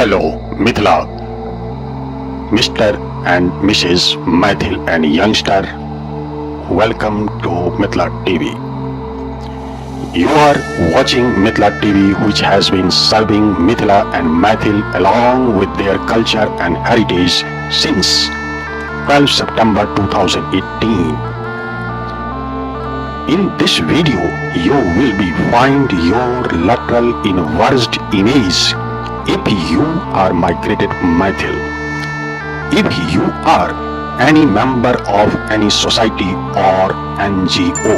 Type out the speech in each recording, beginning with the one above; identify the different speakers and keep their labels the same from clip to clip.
Speaker 1: Hello Mithila, Mr and Mrs Maithil and youngster, welcome to Mithila TV. You are watching Mithila TV, which has been serving Mithila and Maithil along with their culture and heritage since 12 September 2018. In this video, you will be find your lateral inverted image if you are migrated Maithil. If you are any member of any society or NGO.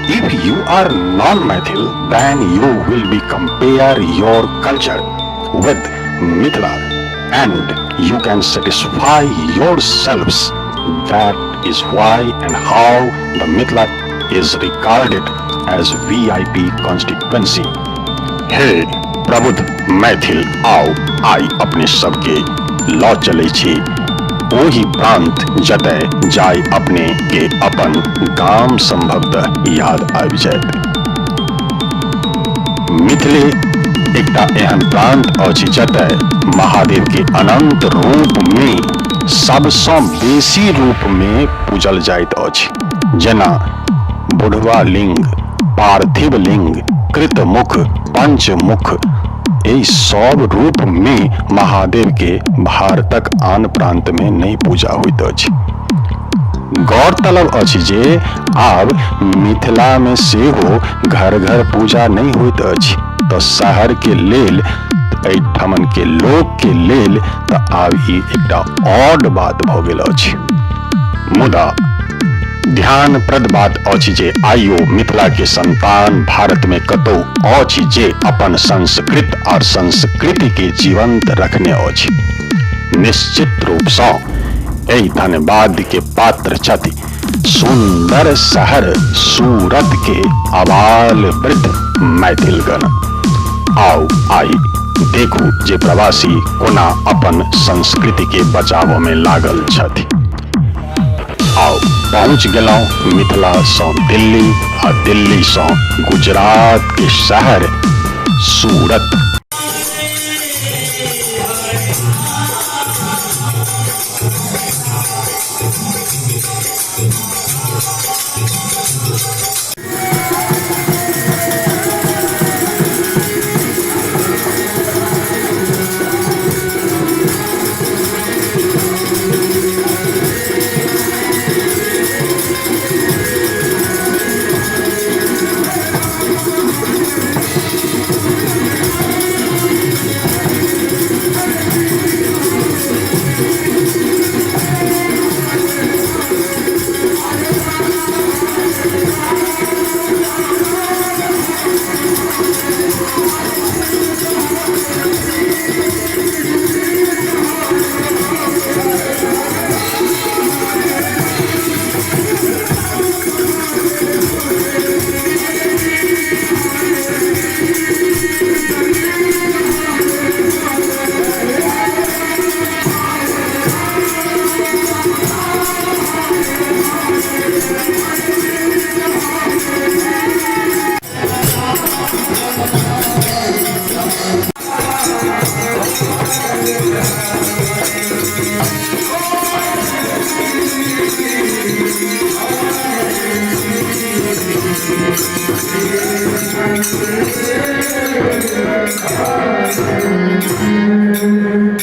Speaker 1: If you are non-Maithil, then you will be compare your culture with Mithila and you can satisfy yourselves. That is why and how the Mithila is regarded as VIP constituency. हे प्रबुद्ध मैथिल, आउ आइ अपने सबके लऽ चलै छी ओहि प्रांत जतय जाय अपने के अपन गाम संभवतः याद आबि जायत। मिथिले एकटा एहन प्रांत अछि जतय महादेव के अनंत रूप में सबसँ बेसी रूप में पूजल जाइत अछि, जेना बुढ़वा लिंग, पार्थिव लिंग, कृतमुख, पंचमुख। एहि सब रूप में महादेव के भारतक आन प्रांत में नहि पूजा होइत अछि। गौरतलब अछि जे आब मिथिला में सेहो घर घर पूजा नहि होइत अछि, तऽ शहर के लेल, एहिठमन के लोक के लेल तऽ आब ई एकटा ऑड बात भऽ गेल अछि। मुदा ध्यानप्रद बात अछि जे आइयो मिथिला के संतान भारत में कतौ अछि जे अपन संस्कृत और संस्कृति के जीवंत रखने अछि। निश्चित रूप सँ एहि धन्यवाद के पात्र छथि सुंदर शहर सूरत के आबाल वृद्ध मैथिलगण। आउ आइ देखू जे प्रवासी कोना अपन संस्कृति के बचाबऽ में लागल छथि। आउ पहुँच गेलहुँ मिथिला सँ दिल्ली आ दिल्ली सँ गुजरात के शहर सूरत।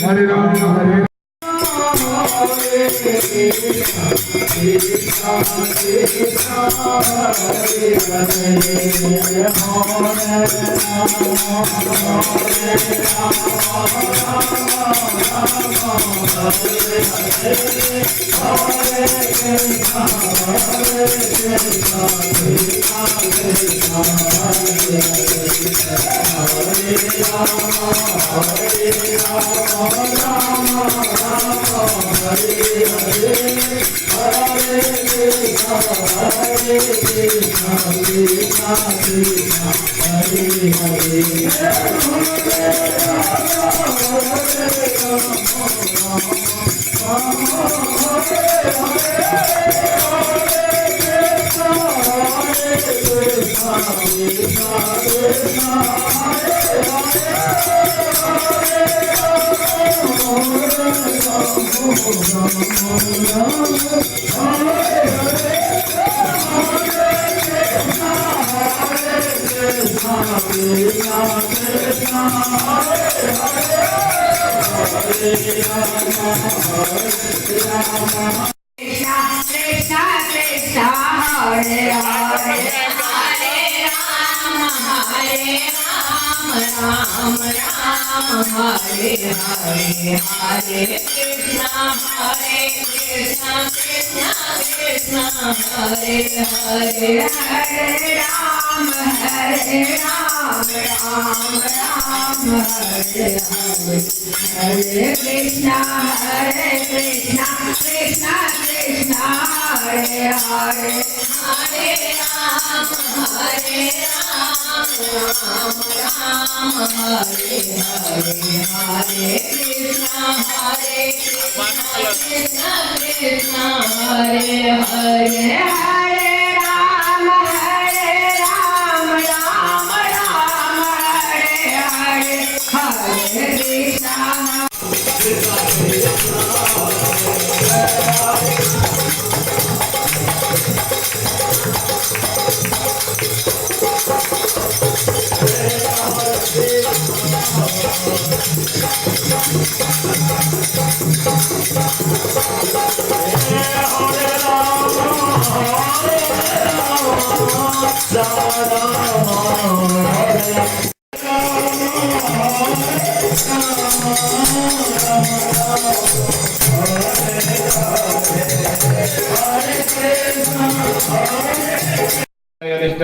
Speaker 2: Hare Ram Hare Hare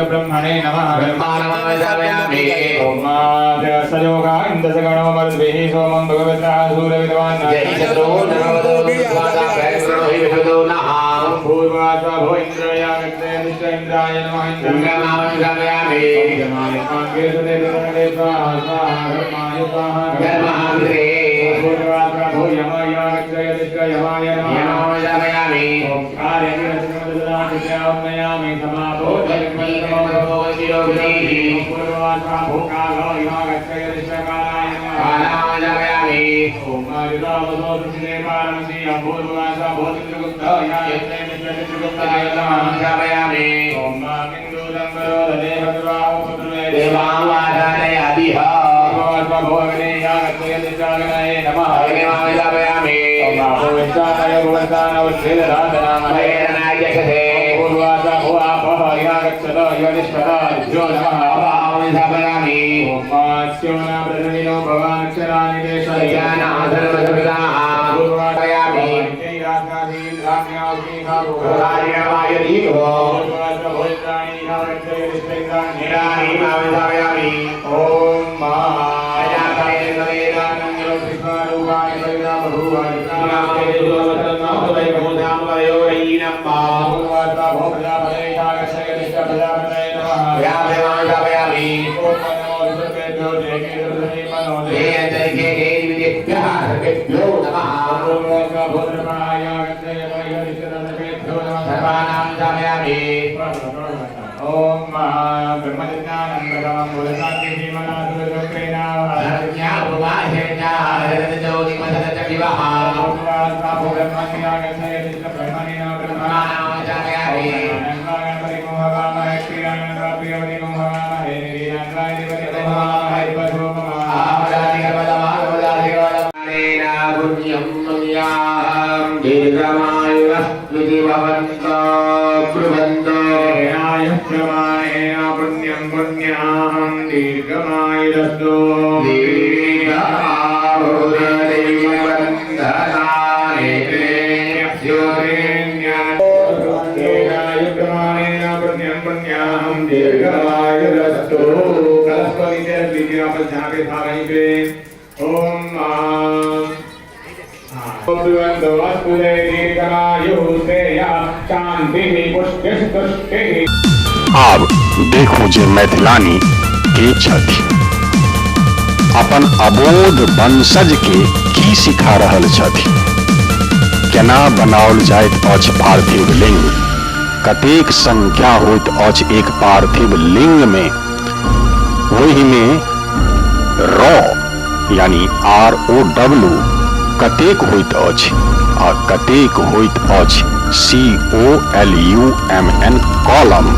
Speaker 2: ब्रह्मणे नमः।
Speaker 3: ब्रह्माणमावधापयामि।
Speaker 2: सयोगा इन्द्रसगणो मरुद्भिः सोमं भगवतः सूरविद्वान्
Speaker 3: जय शत्रो नमवदो स्वादा भयंकरो हि विशुदो नः।
Speaker 2: भूर्वाचा भो इन्द्रया गत्ते इन्द्राय नमः।
Speaker 3: इन्द्रमावधापयामि।
Speaker 2: स्वाहा स्वाहा धर्माय स्वाहा
Speaker 3: धर्माग्रे।
Speaker 2: भूर्वाचा भो यमाय गत्ते यमाय नमः।
Speaker 3: यमावधापयामि।
Speaker 2: ओंकारेण समापो
Speaker 1: आब देखू जे मैथिलानी के छथि, अपन अबोध वंशज के की सिखा रहल छथि, केना बनाओल जाइत अछि पार्थिव लिंग, कतेक संख्या होइत अछि एक पार्थिव लिंग में, ओहि में र यानी आर ओ डब्ल्यू कतेक होइत अछि। आ कतेक होइत अछि C O L U M N column.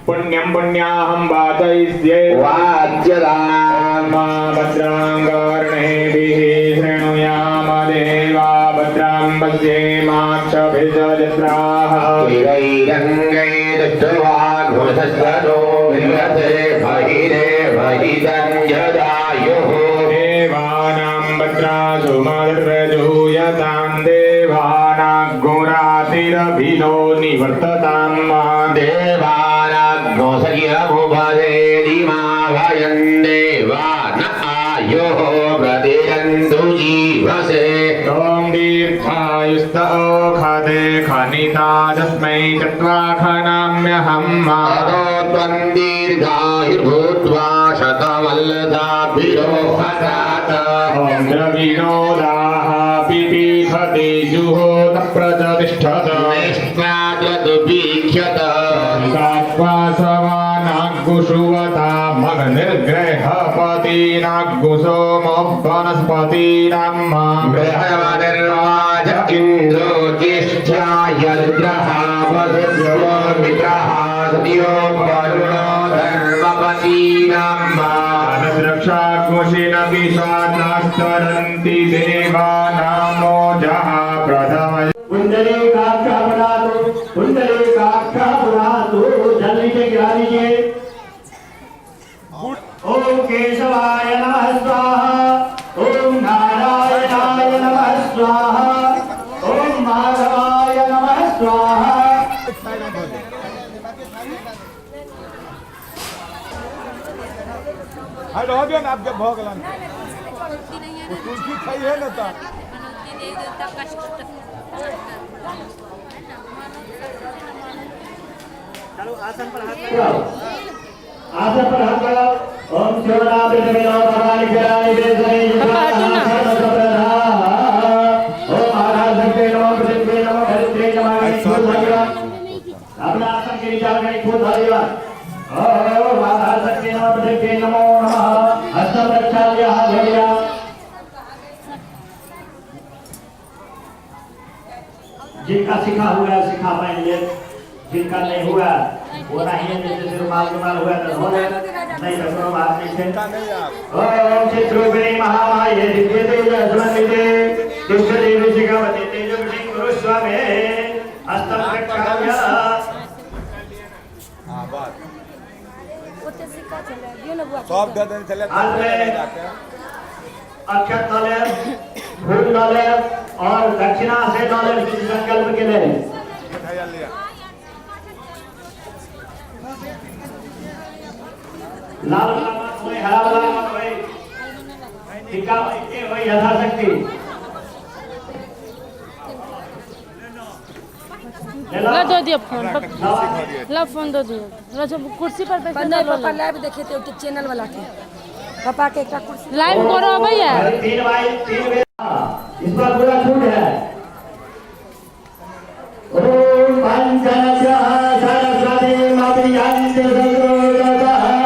Speaker 2: पुण्यं पुण्याहं वाचयिष्ये
Speaker 3: वाच्यताम्
Speaker 2: भद्राङ्गर्णेभिः शृणुयाम देवा भद्रां पश्येमाक्षभिर्जत्राः
Speaker 3: ैरङ्गैर्दृष्ट्वा विरथे महिरे महितं यदायुः
Speaker 2: देवानां भद्रासुमर्जूयतां देवानाग्गुरातिरभिनो निवर्ततां
Speaker 3: देवानाग्नोसर्यमुपधेदिमाभयन् देवा न आयुः प्रतिरन्तु जीवसे।
Speaker 2: ॐ दीर्घायुस्त ओखदे खनिता तस्मै चत्वा खनाम्यहं मा
Speaker 3: ततो त्वं दीर्घायुर्भूत्वा शतमल्लदाभिरोहसात।
Speaker 2: ॐ द्रविणोदाः पिपीफते जुहोत प्रचतिष्ठत
Speaker 3: निष्णाद्रदुभीक्षत
Speaker 2: सात्वा सवानाग्गुषुवता मग्निर्ग्रहपतीनाग्गुसोमो वनस्पतीनां
Speaker 3: बृहस्पतिर्वाच इन्द्रो ज्येष्ठाय रुद्रः वसुर्यो मित्रः सत्यो वरुणो धर्मपतीनां
Speaker 2: रक्षाघोषेण पिशाचास्तरन्ति देवानामोजः प्रथम
Speaker 4: पुंडरीकाक्षा बना दो, पुंडरीकाक्षा बना दो, जल नीचे गिरा दीजिए। ओम केशवाय नमः स्वाहा, ओम नारायणाय नमः स्वाहा, ओम माधवाय नमः स्वाहा।
Speaker 5: रह दियौ ने, आब भऽ गेलनि। तुलसी छैहे ने तऽ।
Speaker 4: चलो आसन पर हाथ लगाओ, आसन पर हाथ लगाओ। ओम शिवनाथ भवानी करानी ओम आधार शक्ति नमः, पृथ्वी नमः, धरित्री नमः। फूल धरिवा अपना आसन के नीचे लगाई फूल धरिवा। ओम आधार शक्ति नमः, पृथ्वी नमो नमः। हस्त प्रक्षाल्य हाथ धरिया। जिनका सिखा हुआ है सिखा पहन ले, जिनका नहीं हुआ वो नहीं है। जैसे रुमाल रुमाल हुआ तो हो जाए, नहीं तो कोनो बात नहीं है। ओम चित्रूपिणी महामाये दिव्य तेज सुमन्विते दुष्ट देवी शिखावती तेज गुरु स्वामी हस्तम प्रक्षाल्य।
Speaker 5: हाँ बस।
Speaker 6: ओते सिक्का छलै दियौ ने बुआ।
Speaker 5: सब दऽ देने छलै।
Speaker 4: हाथ में अक्षत डाले, फूल डाले और दक्षिणा से डाले संकल्प के लिए।
Speaker 5: लिया।
Speaker 4: लाल वाला मत होए, हरा वाला मत होए, टीका के होए यथाशक्ति ले लो।
Speaker 7: ला दो दियो फोन। ला फोन दो दियो। ला जब कुर्सी पर बैठ।
Speaker 6: नहीं पापा, लाइव देखेते ओते चैनल वाला के, पापा के एकटा कुर्सी।
Speaker 7: लाइव करो भैया।
Speaker 4: 3 बाई 3 में इस पर पूरा छूट है। ओम पंचनग्रह सरस्वती मप्रियन्ते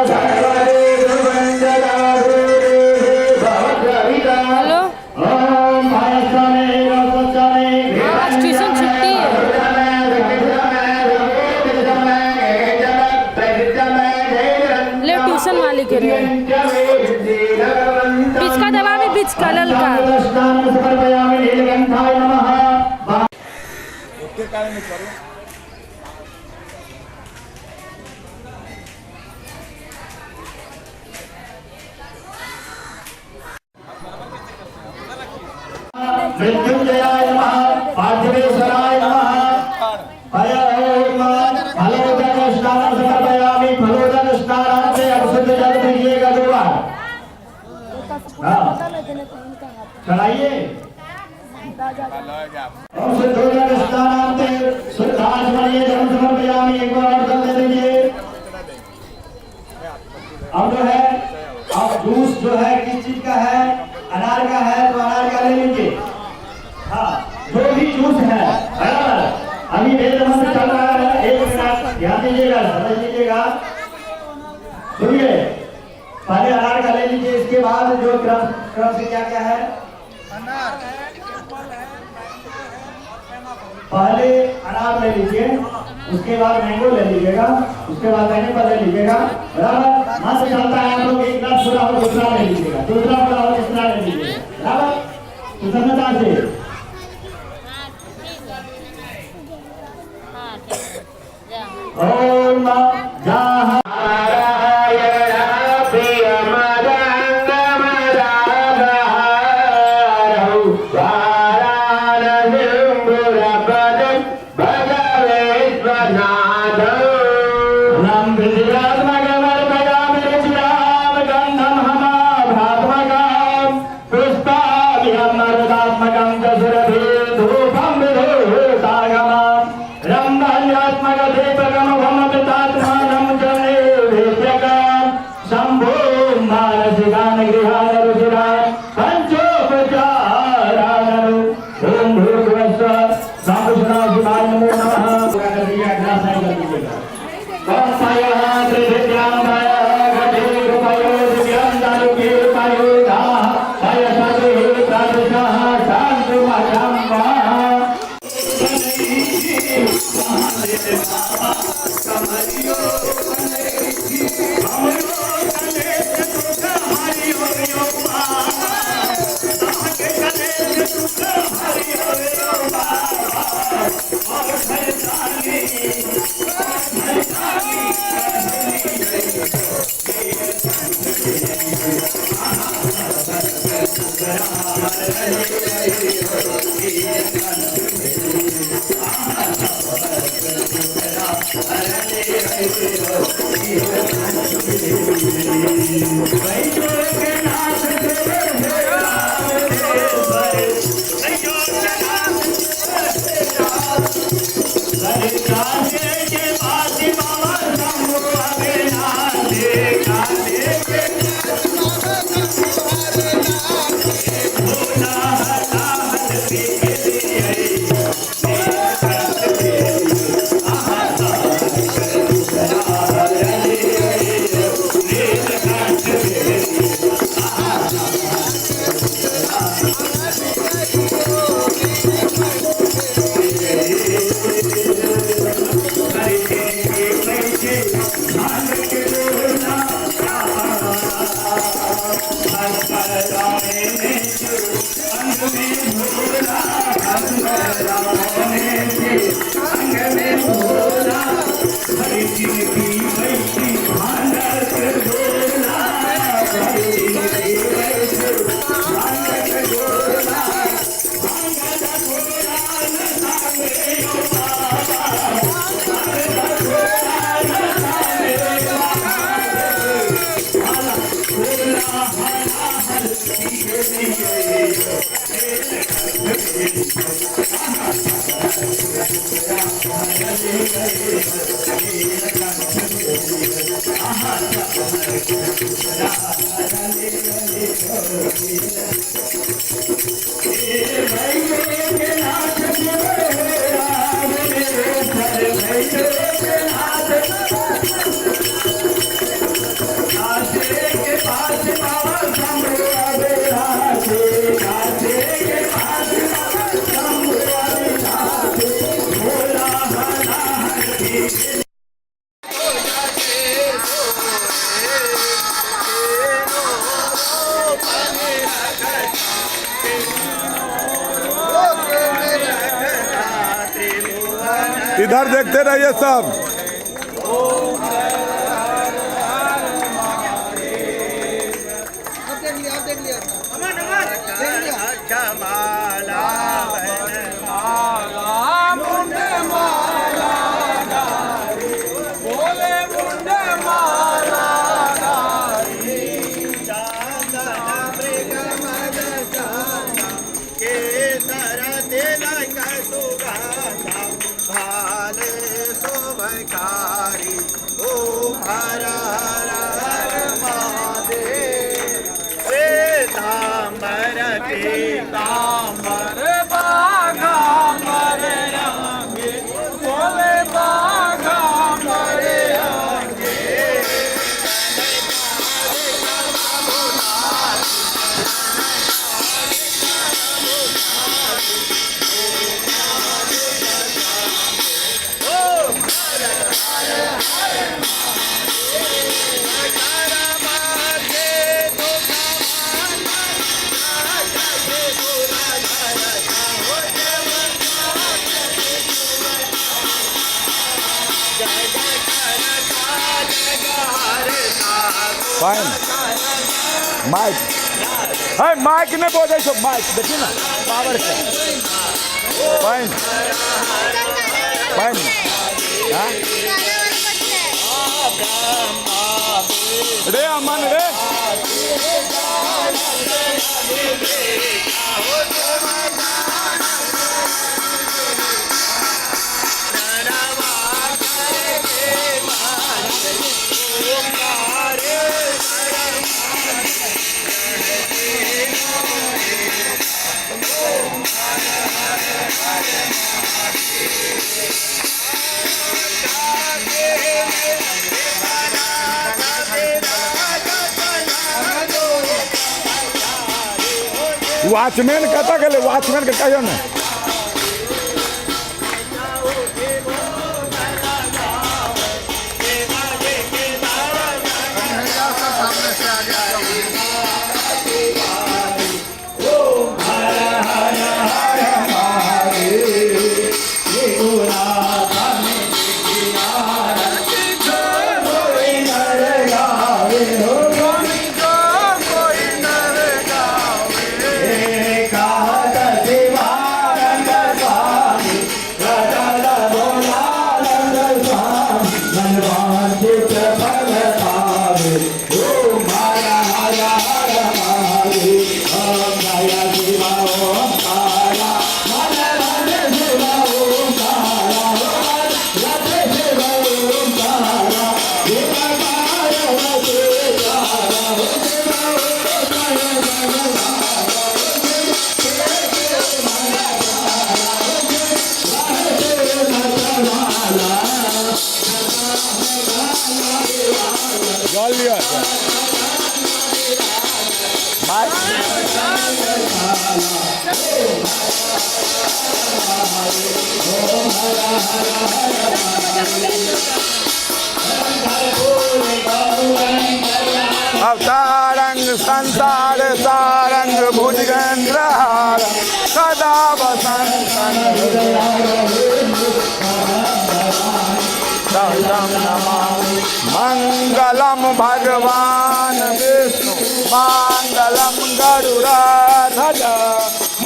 Speaker 3: सरस्वती भवद्रविता।
Speaker 7: हेलो।
Speaker 4: ओम भयस्वमे रसोच्चमे।
Speaker 7: हाँ, आज ट्यूशन छुट्टी है। ले ट्यूशन वाली के लिए बीच का दवा भी, बीच का ललका।
Speaker 4: स्नानं समर्पयामि नीलकंठाय नमः।
Speaker 5: ओते काल नहि करू।
Speaker 4: मृत्युंजयाय नमः, पार्थिवेश्वराय नमः। भय ओम फलोदक स्नानं समर्पयामि। फलोदक स्नान से अशुद्ध जल दीजिएगा दो बार। हाँ। चढ़ाइए।
Speaker 5: लऽ जायब।
Speaker 4: ओम शुद्धोदक स्नानान्ते शुद्धाचमनीय जल समर्पयामि। एक बार और जल दे दीजिए। अब जो है, अब जूस जो है किस चीज का है? अनार का है तो अनार का ले लीजिए। हाँ, जो भी जूस है बराबर। अभी वेद मंत्र चल रहा है, एक मिनट ध्यान दीजिएगा, समझ लीजिएगा, सुनिए। पहले अनार का ले लीजिए, इसके बाद जो क्रम क्रम से क्या क्या है।
Speaker 5: अनार है, एप्पल है, मैंगो है और पाइनएप्पल।
Speaker 4: पहले अनार ले लीजिए, उसके बाद मैंगो ले लीजिएगा, उसके बाद पाइनएप्पल ले लीजिएगा, बराबर। मन से चलता है आप लोग, एक ग्लास पूरा हो दूसरा ले लीजिएगा, दूसरा पूरा हो तीसरा ले लीजिएगा, बराबर। प्रसन्नता से। ओम जहाँ
Speaker 5: इधर देखते रहिए सब। पानि माइक है, माइक नहि बजै छौ, माइक देखी ने पावर के। पानि पानि हाँ रे अमन रे। वॉचमैन कतऽ गेलै? वॉचमैन के कहियौ ने। जल लिअ माइक। अवतारंग संसार सारंग भुजगेंद्र हार सदा बसंत नमामि। मंगलम भगवान विष्णु मंगलम गरुड़ध्वज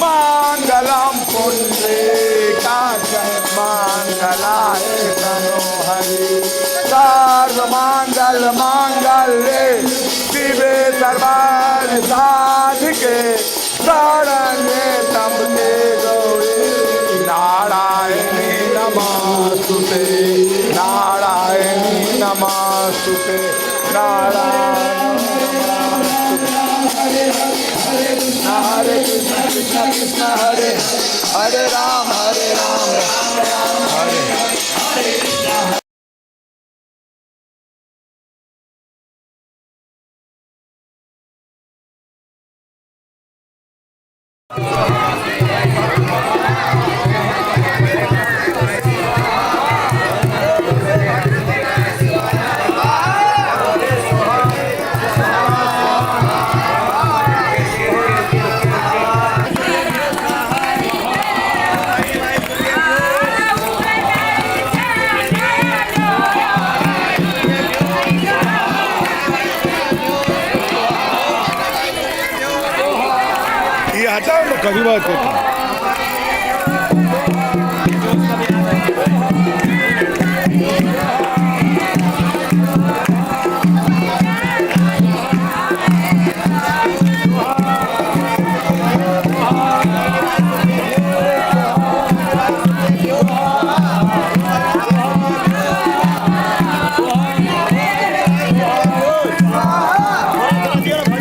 Speaker 5: मंगलम पुंडरीकाक्ष मंगलाय तनोहरि। सर्व मंगल मांगल्ये शिवे सर्वार्थ साधिके शरण्ये त्र्यंबके गौरी नारायणी नमोस्तुते नारायणी नमोस्तुते नारायणी नमोस्तुते। हरे कृष्ण कृष्ण कृष्ण हरे हरे राम राम हरे हरे। ये हटाओ ना कभी बात करते।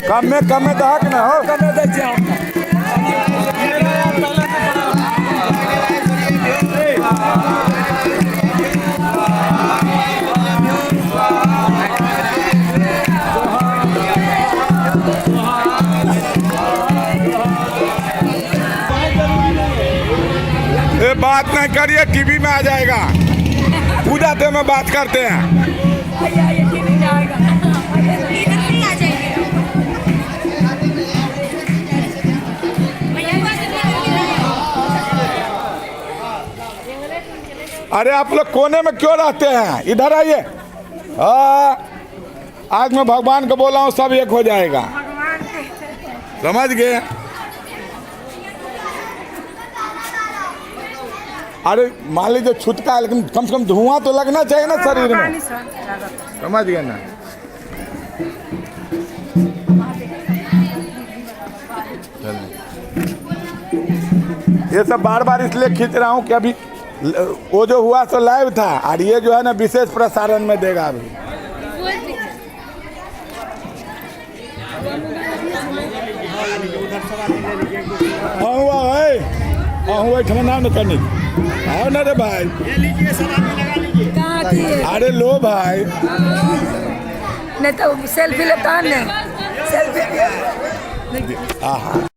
Speaker 5: कमे कमे दहक ना हो। कमे दै छियै। ये बात नहीं करिए, टीवी में आ जाएगा। पूजा ते में बात करते हैं। अरे आप लोग कोने में क्यों रहते हैं? इधर आइए। आज मैं भगवान को बोला हूँ, सब एक हो जाएगा। समझ गए? अरे मान लीजिए छुटका है, लेकिन कम से कम धुआं तो लगना चाहिए ना शरीर में। समझ गए ना? ये सब बार बार इसलिए खींच रहा हूँ कि अभी वो जो हुआ सो लाइव था, और ये जो है ना विशेष प्रसारण में देगा अभी। अहुआ है, अहुआ एठमा ना न कनी। आओ ना रे भाई।
Speaker 6: कहाँ थी?
Speaker 5: अरे लो भाई।
Speaker 6: नहीं तो सेल्फी लेता है ना, सेल्फी।
Speaker 5: आहा।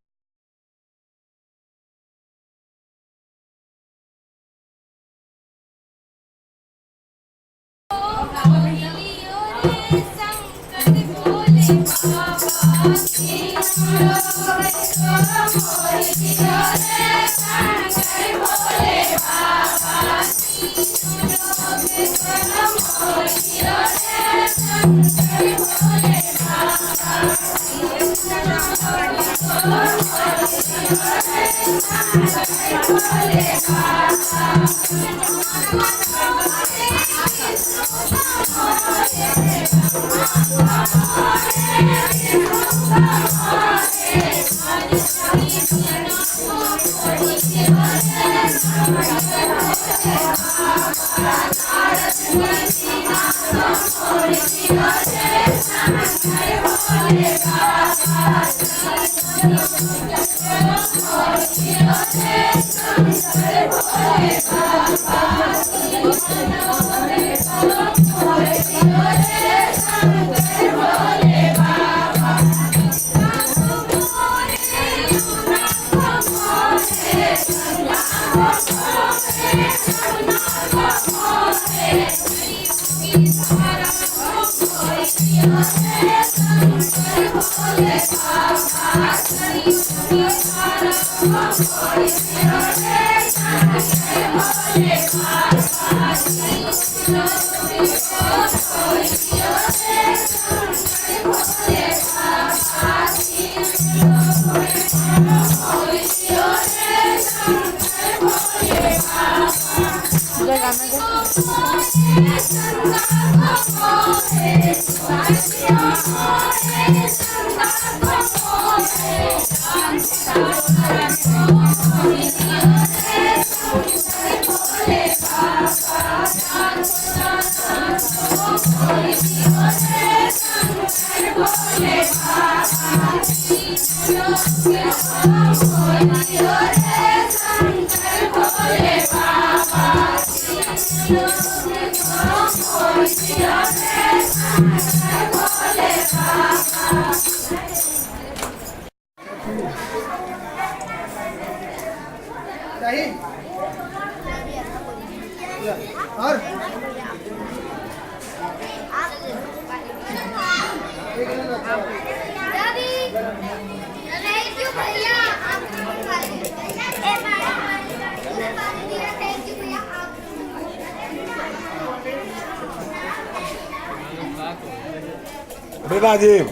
Speaker 5: राजीव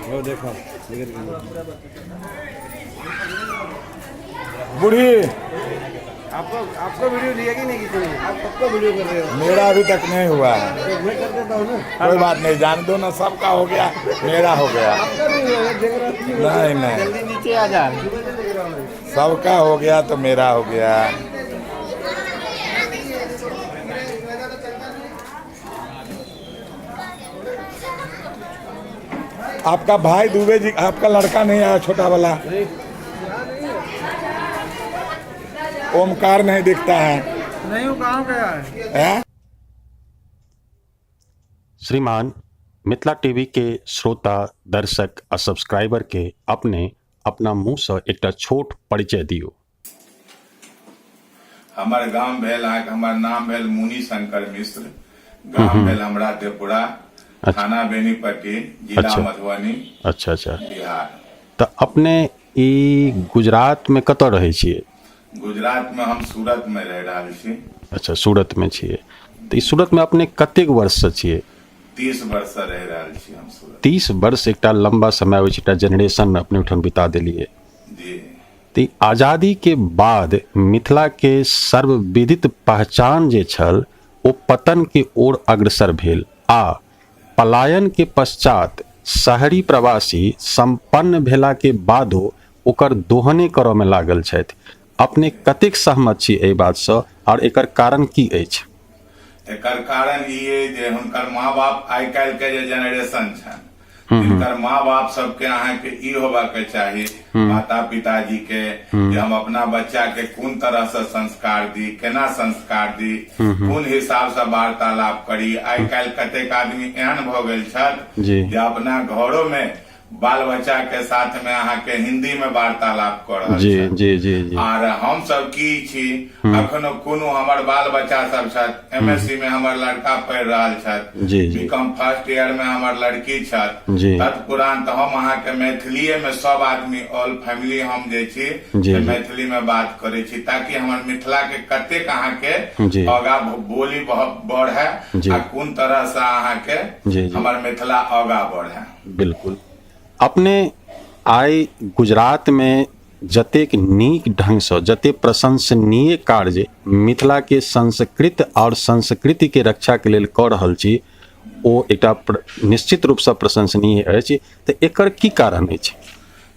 Speaker 5: वो देखो बूढ़ी,
Speaker 8: आपको आपको वीडियो लिया कि नहीं किसी ने? आप सबको वीडियो कर रहे हो।
Speaker 5: मेरा अभी तक नहीं हुआ है।
Speaker 8: तो मैं कर देता हूँ ना।
Speaker 5: कोई बात नहीं, जान दो ना, सबका हो गया, मेरा हो गया।
Speaker 8: आपका नहीं हुआ, देख रहा हूँ।
Speaker 5: नहीं नहीं,
Speaker 8: जल्दी नीचे आ जा। सुबह से देख रहा हूँ।
Speaker 5: सबका हो गया तो मेरा हो गया। आपका भाई दुबे जी, आपका लड़का नहीं आया छोटा वाला? ओमकार नहीं दिखता है।
Speaker 8: नहीं, वो कहाँ गया है?
Speaker 5: हैं?
Speaker 1: श्रीमान मिथिला टीवी के श्रोता, दर्शक आ सब्सक्राइबर के अपने अपना मुँह से एकटा छोट परिचय दियो।
Speaker 5: हमर गाम भेल अहाँके, हमर नाम भेल मुनि शंकर मिश्र, गाम भेल हमरा देपुरा, थाना बेनीपट्टी, जिला मधुबनी।
Speaker 1: अच्छा अच्छा,
Speaker 5: बिहार।
Speaker 1: तऽ अपने ई गुजरात में कतऽ रहै छियै?
Speaker 5: गुजरात में हम सूरत में रहि रहल छी।
Speaker 1: अच्छा, सूरत में छियै। तऽ ई सूरत में अपने कतेक वर्ष से छियै?
Speaker 5: 30 वर्ष से रहि रहल छी हम सूरत।
Speaker 1: 30 वर्ष एकटा लम्बा समय होइ छै, एकटा जेनरेशन अपने ओहिठाम बिता देलियै।
Speaker 5: जी।
Speaker 1: तऽ ई आजादीके बाद मिथिलाके सर्वविदित पहचान जे छल ओ पतनके ओर अग्रसर भेल आ पलायनके पश्चात शहरी प्रवासी सम्पन्न भेलाके बादो ओकर दोहने करऽमे लागल छथि। अपने कतेक सहमत छी एहि बातसँ आओर एकर कारण की अछि?
Speaker 5: एकर कारण ई अइ जे हुनकर माँ बाप आइ काल्हि के जे जेनरेशन छनि तिनकर माँ बाप सबके अहाँके ई होबाक चाही, माता पिताजी के, जे हम अपना बच्चा के कोन तरह से संस्कार दी, केना संस्कार दी, कोन हिसाब से वार्तालाप करी। आइ काल्हि कतेक आदमी एहन भऽ गेल छथि जे अपना घरो में बाल बच्चा के साथ में अहाँके हिंदी में वार्तालाप कऽ रहल
Speaker 1: जी जी जी जी।
Speaker 5: आर हम सब की छी, अखनो कोनो हमर बाल बच्चा सब छथि, एमएससी में हमर लड़का पढ़ि रहल छथि,
Speaker 1: जी, जी।
Speaker 5: बीकॉम फर्स्ट ईयर में हमर लड़की छथि, तत्पुरांत हम अहाँके मैथिलीए में सब आदमी ऑल फैमिली हम जे छी से मैथिली में बात करै छी, ताकि हमर मिथिला के कतेक अहाँके आगा बोली बढ़े आ कोन तरह से अहाँके हमर मिथिला आगा बढ़े।
Speaker 1: बिल्कुल। अपने आइ गुजरातमे जतेक नीक ढङ्गसँ जतेक प्रशंसनीय कार्य मिथिलाके संस्कृत आओर संस्कृतिके रक्षाके लेल कऽ रहल छी ओ एकटा निश्चित रूपसँ प्रशंसनीय अछि, तऽ एकर की कारण अछि?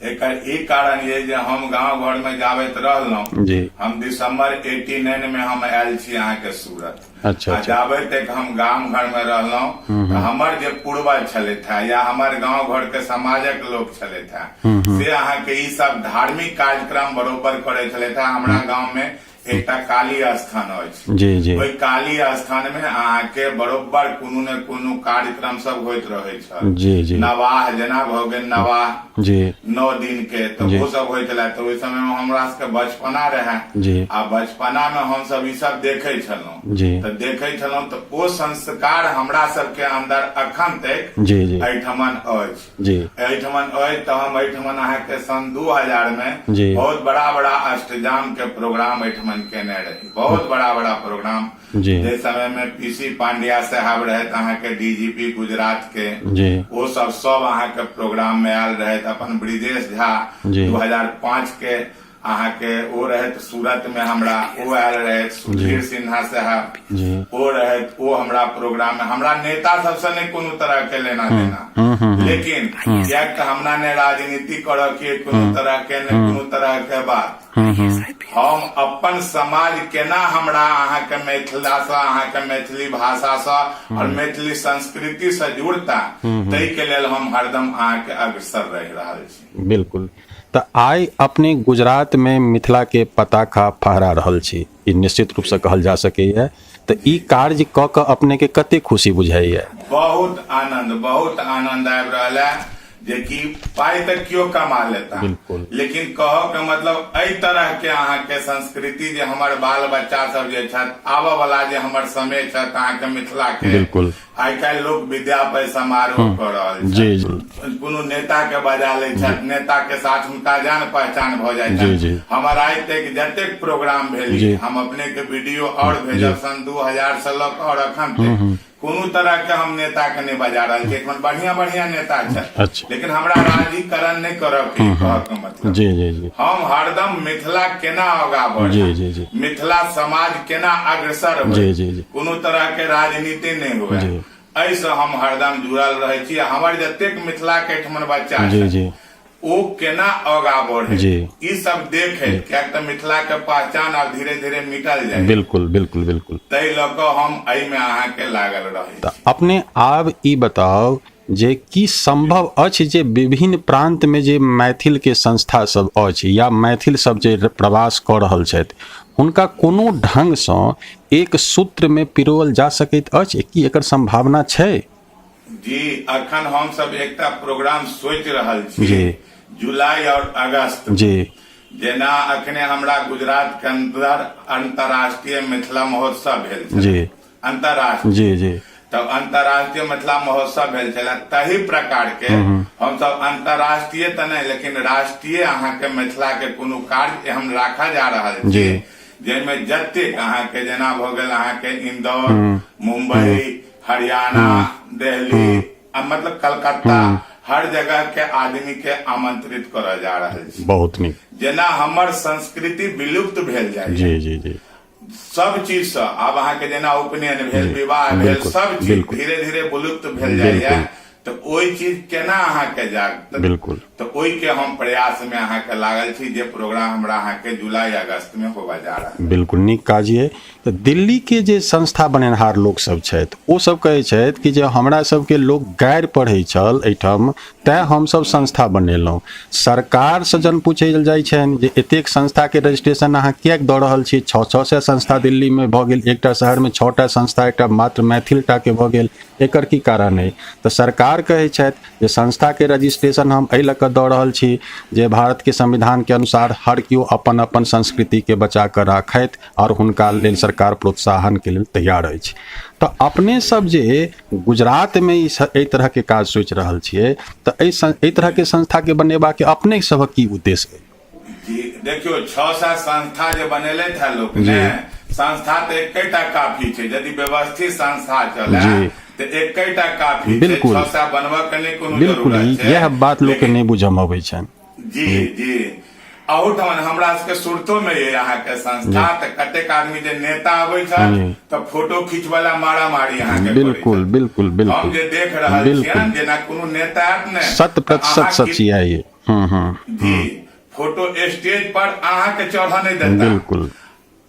Speaker 5: एकर ई कारण ये जे हम गांव घर में जाबैत रहलहुँ। हम दिसंबर 89 में हम आयल छी अहाँके सूरत। आ जाबे तक हम गाम घर में रहलहुँ तऽ हमर जे पूर्वज छलथि हे या हमर गांव घर के समाजक लोक छलथि हे से अहाँके ई सब धार्मिक कार्यक्रम बरोबर करै छलथि हे। हमरा गांव में एकटा काली स्थान अछि।
Speaker 1: जी जी।
Speaker 5: ओहि काली स्थान में अहाँके बरोबर कोनो ने कोनो कार्यक्रम सब होइत रहै छल।
Speaker 1: जी जी।
Speaker 5: नवाह जेना भऽ गेल, नवाह 9 दिन के, तऽ ओ सब होइत छलै। तऽ ओहि समय में हमरा सबके बचपना रहै आ बचपना में हम सब ई सब देखै छलहुँ। तऽ देखै छलहुँ तऽ ओ संस्कार हमरा सबके अंदर अखन तक
Speaker 1: जी जी
Speaker 5: एहिठमन अछि। एहिठमन अछि तऽ हम एहिठमन अहाँके सन 2000 में बहुत बड़ा बड़ा अष्टजाम के प्रोग्राम एहिठमन केने रही, बहुत बड़ा बड़ा प्रोग्राम। जाहि समय में पीसी पांड्या साहब रहथि अहाँके डीजीपी गुजरात के, ओ सब सब अहाँके प्रोग्राम में आयल रहथि। अपन ब्रिजेश झा 2005 के अहाँके ओ रहथि सूरत में, हमरा ओ आयल रहथि। सुधीर सिन्हा साहब ओ रहथि, ओ हमरा प्रोग्राम में। हमरा नेता सबसे नहि कोनो तरह के लेना देना, लेकिन कियाक तऽ हमरा ने राजनीति करऽ के कोनो तरह के ने कोनो तरह के बात। हम अपन समाज केना हमरा अहाँके मिथिला से, अहाँके मैथिली भाषा से और मैथिली संस्कृति से जुड़ता, ताहि के लेल हम हरदम अहाँके अग्रसर रहि रहल छी।
Speaker 1: बिल्कुल। तऽ आइ अपने गुजरातमे मिथिलाके पताखा फहरा रहल छी, ई निश्चित रूपसँ कहल जा सकैए। तऽ ई कार्य कऽ कऽ अपनेके कते खुशी बुझाइए?
Speaker 5: बहुत आनंद, बहुत आनंद आबि रहल है जे कि पाइ तऽ केओ कमा लेता, लेकिन कहऽ के मतलब एहि तरह के अहाँके संस्कृति जे हमर बाल बच्चा सब जे छथि, आबऽ वाला जे हमर समय छथि अहाँके मिथिला के, आइ काल्हि लोक विद्यापति समारोह कऽ रहल
Speaker 1: छै,
Speaker 5: कोनो नेता के बजा लै छथि, नेता के साथ हुनका जान पहचान भऽ जाइ छनि। हमर आइ तक जतेक प्रोग्राम भेल, हम अपने के वीडियो और भेजब, सन 2000 से लऽ कऽ और अखन तक कोनो तरह के हम नेता के नहि बजा रहल छी। एखन बढ़िया बढ़िया नेता छथि, लेकिन हमरा राजीकरण नहि करऽ के, कहऽ के मतलब
Speaker 1: जी जी जी
Speaker 5: हम हरदम मिथिला केना आगा बढ़े, मिथिला समाज केना अग्रसर हो,
Speaker 1: जी जी जी
Speaker 5: कोनो तरह के राजनीति नहि हुए, एहिसँ हम हरदम जुड़ल रहै छी। हमर जतेक मिथिला के एठमन बच्चा
Speaker 1: जी जी
Speaker 5: ओ केना आगा बढ़े, ई सब देखे, कियाक तऽ मिथिला के पहचान आब धीरे धीरे मिटल जाय।
Speaker 1: बिल्कुल बिल्कुल बिल्कुल।
Speaker 5: ताहि लऽ कऽ हम एहिमे अहाँके लागल रहै
Speaker 1: छी। अपने आब ई बताउ जे की संभव अछि जे विभिन्न प्रांत में जे मैथिल के संस्था सब अछि या मैथिल सब जे प्रवास कऽ रहल छथि हुनका कोनो ढंग सँ एक सूत्र में पिरोअल जा सकैत अछि? की एकर संभावना छै?
Speaker 5: जी, अखन हम सब एकटा प्रोग्राम सोचि रहल छी जुलाई और अगस्त जेना अखने हमरा गुजरात के अंदर अंतर्राष्ट्रीय मिथिला महोत्सव भेल छल। अंतर्राष्ट्रीय
Speaker 1: जी जी
Speaker 5: तब अंतर्राष्ट्रीय मिथिला महोत्सव भेल छल, तही प्रकार के हमसब अंतर्राष्ट्रीय तऽ नहि लेकिन राष्ट्रीय अहाँके मिथिला के कोनो कार्य हम राखऽ जा रहल छी, जाहिमे जतेक अहाँके जेना भऽ गेल अहाँके इंदौर, मुंबई, हरियाणा, दिल्ली, मतलब कलकत्ता, हर जगह के आदमी के आमंत्रित करऽ जा रहल छी।
Speaker 1: बहुत नीक।
Speaker 5: जेना हमर संस्कृति विलुप्त भेल जाय,
Speaker 1: जी जी जी
Speaker 5: सब चीज से आब अहाँके जेना उपनयन भेल, विवाह भेल, सब चीज धीरे धीरे विलुप्त भेल जाइया, तऽ ओहि चीज केना अहाँके जागत? तऽ ओहि के हम प्रयास में अहाँके लागल छी जे प्रोग्राम हमरा अहाँके जुलाई अगस्त में होबऽ जा रहल।
Speaker 1: बिल्कुल नीक काज ये। तऽ दिल्ली के जे संस्था बनेनहार लोक सब छथि ओ सब कहै छथि कि जे हमरा सबके लोक गारि पढ़ै छल एहिठाम, तैं हमसब संस्था बनेलहुँ। सरकारसँ जहन पूछल जाइ छनि जे एतेक संस्थाके रजिस्ट्रेशन अहाँ किएक दऽ रहल छी, 600 संस्था दिल्लीमे भऽ गेल, एकटा शहरमे 6टा संस्था एकटा मात्र मैथिल टाके भऽ गेल, एकर की कारण अइ? तऽ सरकार कहै छथि जे संस्थाके रजिस्ट्रेशन हम एहि लऽ कऽ दऽ रहल छी जे भारतके संविधानके अनुसार हर केओ अपन अपन संस्कृतिके बचा कऽ राखथि आओर हुनका लेल सरकार प्रोत्साहनके लेल तैयार अछि। तऽ अपने सब जे गुजरातमे ई एहि तरहके काज सोचि रहल छियै तऽ एहि तरहके संस्थाके बनेबाके अपने सभक की उद्देश्य अइ?
Speaker 5: जी देखियौ, 600 संस्था जे बनेलथि है लोक ने, संस्था तऽ एकेटा काफी छै, यदि व्यवस्थित संस्था चले तऽ एकेटा काफी छै। 600 बनबऽ के नहि कोनो जरूरत छै।
Speaker 1: इएह बात लोक के नहि बुझऽ अबै छनि।
Speaker 5: जी जी अहूठाम हमरा सबके सुरतो मे ये अहाँके संस्था, तऽ कतेक आदमी जे नेता अबै छथि तऽ फोटो खींचवला मारामारी अहाँके।
Speaker 1: बिल्कुल बिल्कुल बिल्कुल
Speaker 5: हम जे देख रहल छियनि, जेना कोनो नेता आयत ने,
Speaker 1: 100% सच इएह ये।
Speaker 5: जी, फोटो स्टेज पर अहाँके चढ़ऽ नहि देता।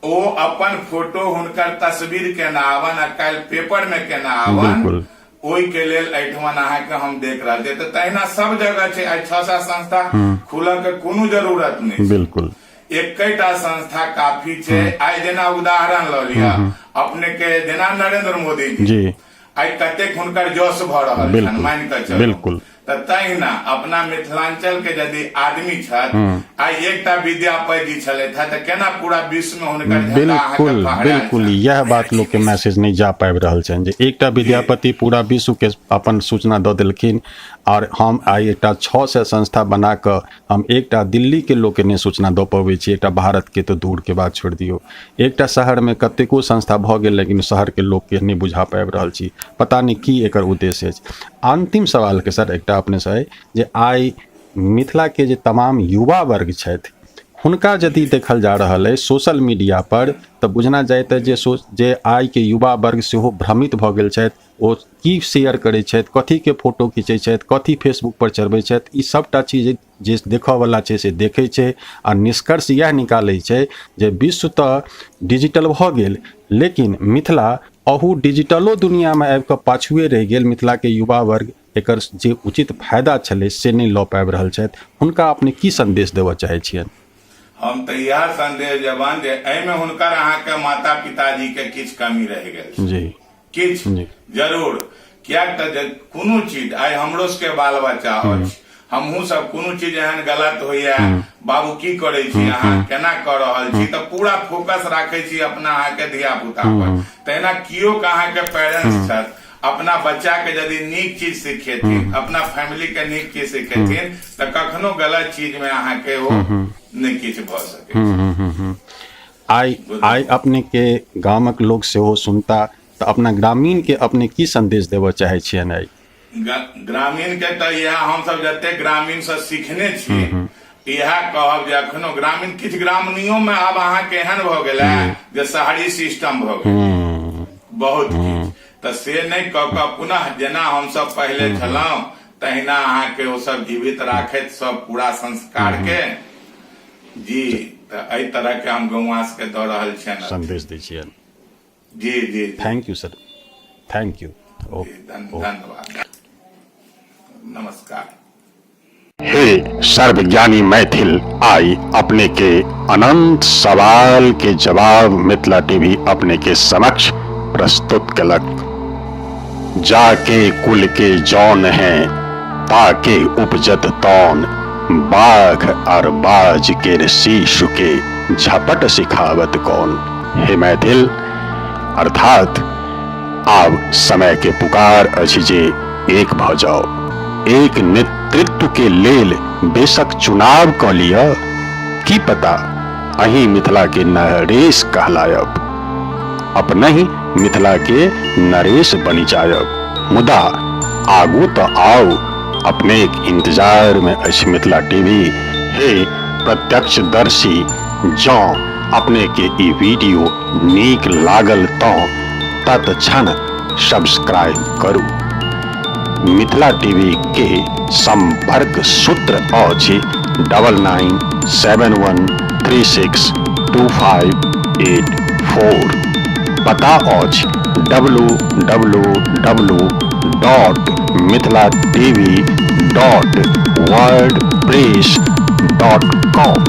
Speaker 5: ओ अपन फोटो, हुनकर तस्वीर केना आवन आ काल्हि पेपर में केना आवन, ओहि के लेल एहिठमन अहाँके हम देख रहल छियै। तऽ तहिना सब जगह छै। आइ 6-7 संस्था खुलऽ के कोनो जरूरत नहि। एकेटा संस्था काफी छै। आइ जेना उदाहरण लऽ लिअ अपने के, जेना नरेंद्र मोदी जी, आइ कतेक हुनकर जश भऽ रहल छनि, मानि कऽ चलू। तऽ तहिना अपना मिथिलांचल के यदि आदमी छथि, आइ एकटा विद्यापति जी छलथि हेँ, तऽ केना पूरा विश्व में हुनकर झंडा अहाँके फहरायल छनि।
Speaker 1: इएह बात लोक के मैसेज नहि जा पाबि रहल छनि जे एकटा विद्यापति पूरा विश्व के अपन सूचना दऽ देलखिन आओर हम आइ एकटा 600 संस्था बना कऽ हम एकटा दिल्लीके लोकके नहि सूचना दऽ पबै छी, एकटा भारतके तऽ दूरके बात छोड़ि दियौ। एकटा शहरमे कतेको संस्था भऽ गेल लेकिन शहरके लोकके नहि बुझा पाबि रहल छी। पता नहि की एकर उद्देश्य अछि। अन्तिम सवालके सर एकटा अपनेसँ अइ जे आइ मिथिलाके जे तमाम युवा वर्ग छथि हुनका यदि देखल जा रहल अइ सोशल मीडिया पर तऽ बुझना जाइत अछि जे जे आइके युवा वर्ग सेहो भ्रमित भऽ गेल छथि। ओ की शेयर करै छथि, कथीके फोटो खींचै छथि, कथी फेसबुक पर चढ़बै छथि, ई सबटा चीज जे देखऽवला छै से देखै छै आ निष्कर्ष इएह निकालै छै जे विश्व तऽ डिजिटल भऽ गेल लेकिन मिथिला अहू डिजिटलो दुनिआँमे आबि कऽ पाछुए रहि गेल। मिथिलाके युवा वर्ग एकर जे उचित फायदा छलै से नहि लऽ पाबि रहल छथि। हुनका अपने की सन्देश देबऽ चाहै छियनि?
Speaker 5: हम तऽ इएह सन्देश देबनि जे एहिमे हुनकर अहाँके माता पिताजी के किछु कमी रहि गेल छै। किछु जरूर, किएक तऽ जे कोनो चीज आइ हमरो सबके बाल बच्चा अछि, हमहूँ सब कोनो चीज एहन गलत होइया, बाबू की करै छी अहाँ, केना कऽ रहल छी, तऽ पूरा फोकस राखै छी अपना अहाँके धिया पुता पर। तहिना कियो के अहाँके पेरेंट्स छथि, अपना बच्चा के यदि नीक चीज सिखेथिन, अपना फैमिली के नीक चीज सिखेथिन, तऽ कखनो गलत चीज में अहाँके ओ नहि किछु भऽ सकै छै।
Speaker 1: आइ आइ अपनेके गामक लोक सेहो सुनता तऽ अपना ग्रामीणके अपने की संदेश देबऽ चाहै छियनि आइ?
Speaker 5: ग्रामीणके तऽ इएह हमसभ जते ग्रामीणसँ सीखने छी इएह कहब जे अखनो ग्रामीण किछु ग्रामीणोमे आब अहाँके एहन भऽ गेल है जे शहरी सिस्टम भऽ गेल बहुत किछु, तऽ से नहि कऽ कऽ पुनः जेना हमसभ पहिले छलहुँ तहिना अहाँके ओ सब जीवित राखैत सब पूरा संस्कार के जी, तऽ एहि तरह के हम गौआँ सबके दऽ रहल छियनि।
Speaker 1: संदेश दै छियनि।
Speaker 5: जी जी।
Speaker 1: Thank you sir, thank you.
Speaker 5: धन्यवाद, नमस्कार।
Speaker 1: हे सर्वज्ञानी मैथिल, आई अपने के अनंत सवाल के जवाब मिथिला टीवी अपने के समक्ष प्रस्तुत कलक। जाके कुल के जौन हैं ताके उपजत तौन, बाघ और बाज के शीशु के झपट सिखावत कौन। हे मैथिल, अर्थात आब समय के पुकार अछि जे एक भ जाओ, एक नेतृत्व के लेल बेशक चुनाव क लिअ, की पता अहीं मिथिला के नरेश कहलायब। अपनहि मिथिला के नरेश बनि जायब। मुदा आगू तऽ आउ, अपनेक इंतजार में अछि मिथिला टीवी। हे प्रत्यक्षदर्शी, जँ अपने के ई वीडियो नीक लागल तँ तत्क्षण सब्सक्राइब करू। मिथिला टीवी के संपर्क सूत्र अछि 9971362584। पता अछि W W W dot Mithila TV dot wordpress dot com.